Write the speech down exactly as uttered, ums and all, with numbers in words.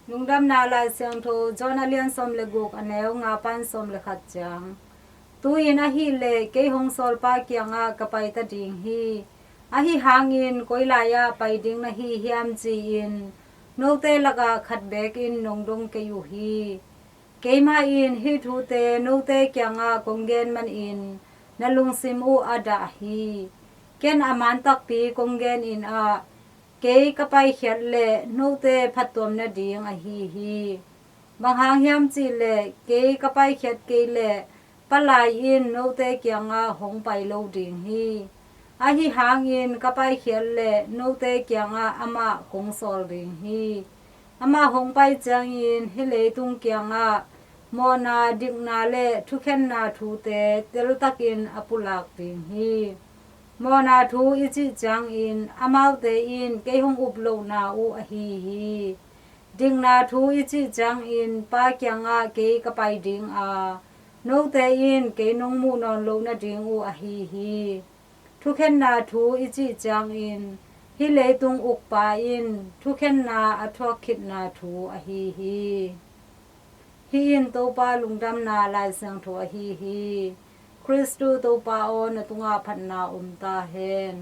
Lungdamna Lai Siangtho John a lian sawm le guk, a neu nga pan sawm le khat ciang. Tu-in ahih leh kei hong sawlpa kiangah ka pai ta ding hi. Ahi hangin koi lai-ah pai ding na hi hiam ci-in note lakah khat beek in nong dong kei uh hi. Keimah in hih thute note kiangah kong gen manin na lungsim uh a dah hi. Ken a man takpi kong gen in ah, kei ka paikhiat leh note phattuam nading ahi hi. Bang hang hiam cih leh kei ka paikhiat kei leh Pa Lai in note kiangah hong pai lo ding hi. Ahi hangin ka paikhiat leh note kiangah amah kong sawl ding hi. Amah hong pai ciangin hih leitung kiangah mawhna, dikna le thukhenna thute teltakin a pulak ding hi. Mawhna thu i cih ciangin amaute in kei hong up lohna uh ahi hi. Dikna thu i cih ciangin Pa kiangah kei ka pai ding a, note in kei nong muh nawn loh nading uh ahi hi. Thukhenna thu i cih ciangin hih leitung ukpa in thukhenna a thuak khitna thu ahi hi. Hih in Topa Lungdamna Lai Siangtho ahi hi. Khristu Topa aw, na tungah phatna om ta hen.